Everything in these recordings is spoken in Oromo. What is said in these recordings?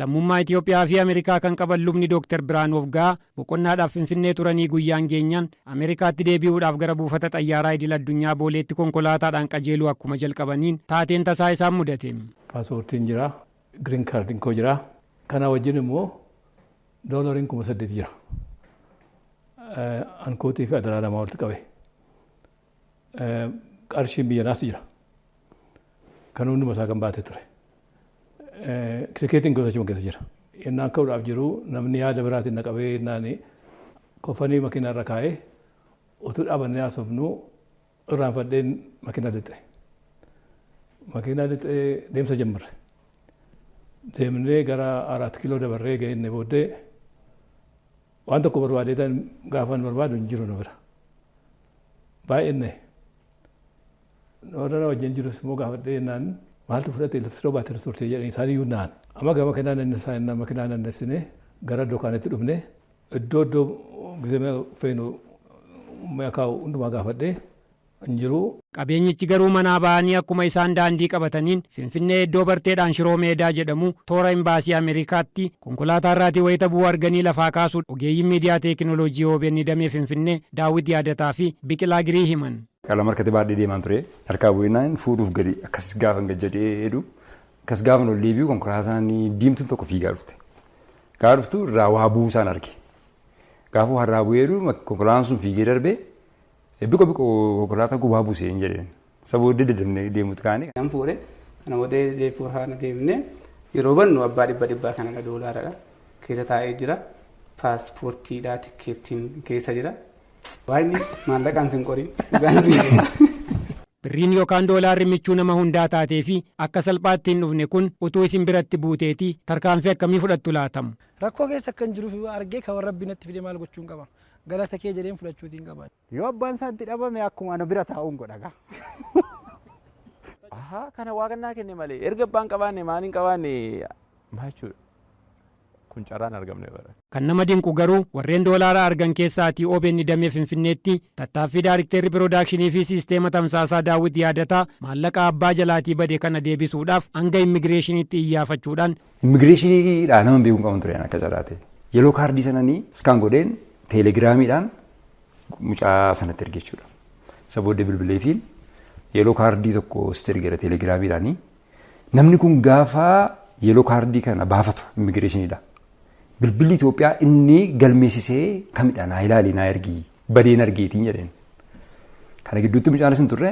Lammummaa Itoophiyaa fi Ameerikaa kan qaban lubni Dooktar Birhaanuu Ofgaa boqonnaadhaaf Finfinnee turanii guyyaan geenyaan Ameerikaatti deebi'uudhaaf gara buufata xayyaaraa idil addunyaa Booleetti konkolaataadhaan qajeeluu akkuma jalqabaniin taateen tasaa isaan mudate. Paaspoortiin jira, green cardiin koo jira. Kana wajjin immoo doolariin 8,000 jira. Ankootii fi adaraa lamaa walitti qabe. Qarshiin biyyanaas jira. Kan hunduma isaa kan baate ture. Tikeetiin gosa achuma keessa jira. Yennaan ka'uudhaaf jiru namni yaada biraatiin na qabee yennaan kofanii makiinaa irra kaa'ee utuu dhaabannee haasofnu irraanfadheen makiinaa lixe. Makiinaa lixee deemsa jammarre. Deemnee gara 4 kiiloo dabarree ga'inne booddee waan tokko barbaadee tan gaafan barbaadu hin jiru na bira. Baay'inne. Warra na wajjin jirus immoo gaafadhee jennaan maaltu fudhate lafti baatee turte jedhanii isaan iyyuu naan. Amma gama makiinaa nannessaa jennaan makiinaa nannessinee gara iddoo kaanitti dhufne iddoo iddoo gisee feenu mi'a kaa'u hundumaa gaafadhee hin jiru. Qabeenyichi garuu manaa ba'anii akkuma isaan daandii qabataniin Finfinnee iddoo barteedhaan Shiroo Meedaa jedhamu toora imbaasii Ameerikaatti konkolaataa irraatii wayita bu'uu arganii lafaa kaasuu ogeeyyiin miidiyaa teekinooloojii OBN damee Finfinnee Daawwit Yaadataa fi Biqilaa Girii himan. Qalama harkatti baadhee deemaan ture. Harkaa bu'inaan fuudhuuf gadi akkas gaafan gad jedhee jedhu akkas gaafan ol deebi'u konkolaataan diimtuun tokko fiigaa dhufte. Gaafa dhuftu irraa waa buusaan arge. Gaafa waa irraa bu'ee jedhu konkolaataan sun fiigee darbee biqo biqo konkolaataan kun waa buusee hin jedheen. Isa booddee daddafnee deemuutti kaane. Nan fuudhe kana booddee deefuu faana deemnee yeroo bannu abbaa dhibba dhibbaa kanadha doolaaradha keessa taa'ee jira paaspoortiidha tikkeettiin keessa jira. Waaqni maallaqaan sin qorin dhugaan sin jedha. Birriin yookaan doolaarri michuu nama hundaa taatee fi akka salphaatti hin dhufne kun utuu isin biratti buuteetii tarkaanfii akkamii fudhattu laata? Rakkoo keessa akkan jiruuf argee kan Rabbi natti fide maal gochuun qaba? Galata kee jedheen fudhachuutiin qaba. Yoo abbaan isaa itti dhabame akkuma ana bira taa'uun godha gaa. Ahaa kana waaqan naa kenne malee erga abbaan qabaanne maaliin qabaanne maal jechuudha. Kun carraan argamne bara. Kan nama dinqu garuu warreen doolaara argan keessaatii OBN damee Finfinneetti tattaaffii Daarikteerri Piroodaakshinii fi Siisteema Tamsaasaa Daawwit Yaadataa maallaqa abbaa jalaatii bade kana deebisuudhaaf hanga immigireeshiniitti iyyaafachuudhaan Immigireeshiniidhaa nama beekuun qaban ture akka carraa ta'e. Yeloo kaardii sananii iskaan godheen teelegiraamiidhaan mucaa sanatti erge jechuudha. Isa booddee bilbileefiin yeloo kaardii tokko sitti ergeera teelegiraamiidhaanii. Namni kun gaafa yeloo kaardii kana baafatu immigireeshiniidha. Bilbilli Itoophiyaa inni galmeessisee kamidha naa ilaali naa ergi badeen argeetiin jedheen. Kana gidduutti mucaanis hin turre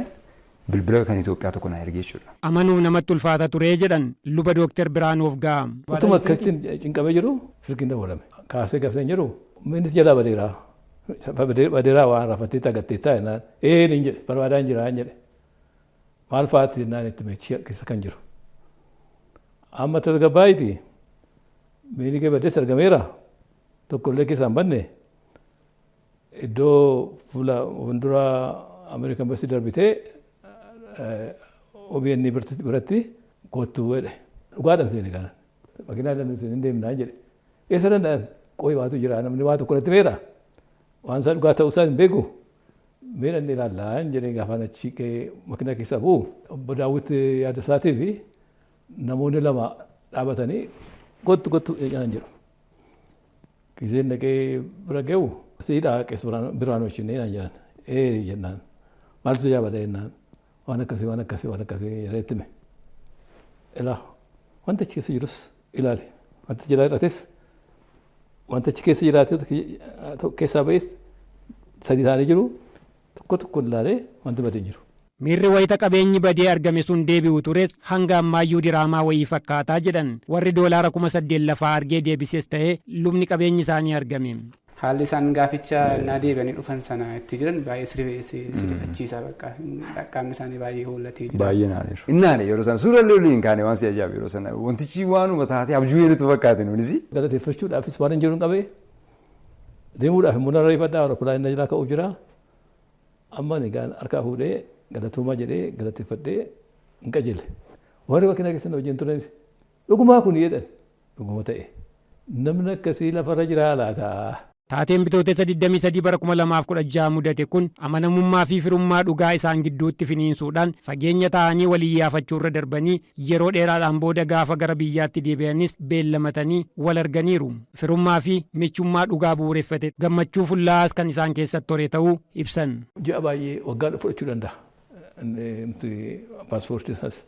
bilbila kan Itoophiyaa tokko naa erge jechuudha. Amanuuf namatti ulfaata ture jedhan luba Dooktar Birhaanuu Ofgaa. Utuma akkasittiin cinqamee jiru silkiin dawwalame. Kaasee gaafatan jedhu innis jalaa badeera. Badeeraa waan rafatee agarteettaa jennaan ee niin jedhe barbaadaan jira jedhe. Maal fa'aatti jennaan itti meechii keessa kan jiru. Amma tasgabbaa'iti miini kee baddees argameera tokkollee keessaa hin badne iddoo fuula fuuldura Ameerikaan Embassy darbitee OBN biratti kottu jedhe. Dhugaadhaan seene kana. Makiinaa danda'an hin deemnaa jedhe. Eessa danda'an? Qoyi waatu jira namni waa tokko natti meera. Waan isaa dhugaa ta'uu isaa hin beeku. Mee dhaqnee ilaallaa jedhee gaafaan achi makiinaa keessaa bu'u obbo Daawwit yaada isaatii fi namoonni lama dhaabatanii kottu kottu jedhan jedhu. Giseen dhaqee bira ga'u siidhaa qees Birhaanuu naan jedhan. Ee jennaan. Maaltu si jaabata jennaan. Waan akkasii waan akkasii waan akkasii jedhee itti hime. Ilaa wanta achi keessa jirus ilaali. Wanta jalaa hir'ates wanta achi keessa jiraate keessaa ba'es sadii ta'anii jiru tokko tokko ilaalee wanti badee hin jiru. Miirri wayita qabeenyi badee argame sun deebi'u tures hanga ammaayyuu diraamaa wayii fakkaataa jedhan warri doolaara 8,000 lafaa argee deebises ta'ee lubni qabeenyi isaanii argame. Haalli isaan gaaficha naa deebi'anii dhufan sana itti jiran baay'ee si rifachiisa bakka qaamni isaanii baay'ee hoollatee jira. Baay'ee naaniiru. Inni naane yeroo sana suura illee waliin kaane waan si ajaa'ibu yeroo sana wantichi waanuma taatee abjuu yeruutu fakkaate nuunis. Galateeffachuudhaafis waan hin jiru hin qabee deemuudhaaf immoo nan ariifadha awurooppilaaniin na jalaa ka'uuf jira. Amma ani gaan harkaa fuudhee galatoomaa jedhee galateeffadhee hin qajeele. Warri makiinaa keessa na wajjin turanis dhugumaa kun jedhan dhuguma ta'e. Namni akkasii lafarra jiraa laata? Taateen Bitootessa 23 bara 2016 mudate kun amanamummaa fi firummaa dhugaa isaan gidduutti finiinsuudhaan fageenya ta'anii walii yaafachuurra darbanii yeroo dheeraadhaan booda gaafa gara biyyaatti deebi'anis beellamatanii wal arganiiru. Firummaa fi michummaa dhugaa bu'uureffate gammachuu fullaas kan isaan keessatti hore ta'uu ibsan. Ji'a baay'ee, waggaa fudhachuu danda'a. Paaspoortii sanas,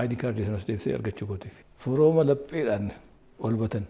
ID kaardii sanas deebisee argachuu kootiif. Firooma lapheedhaan ol batan.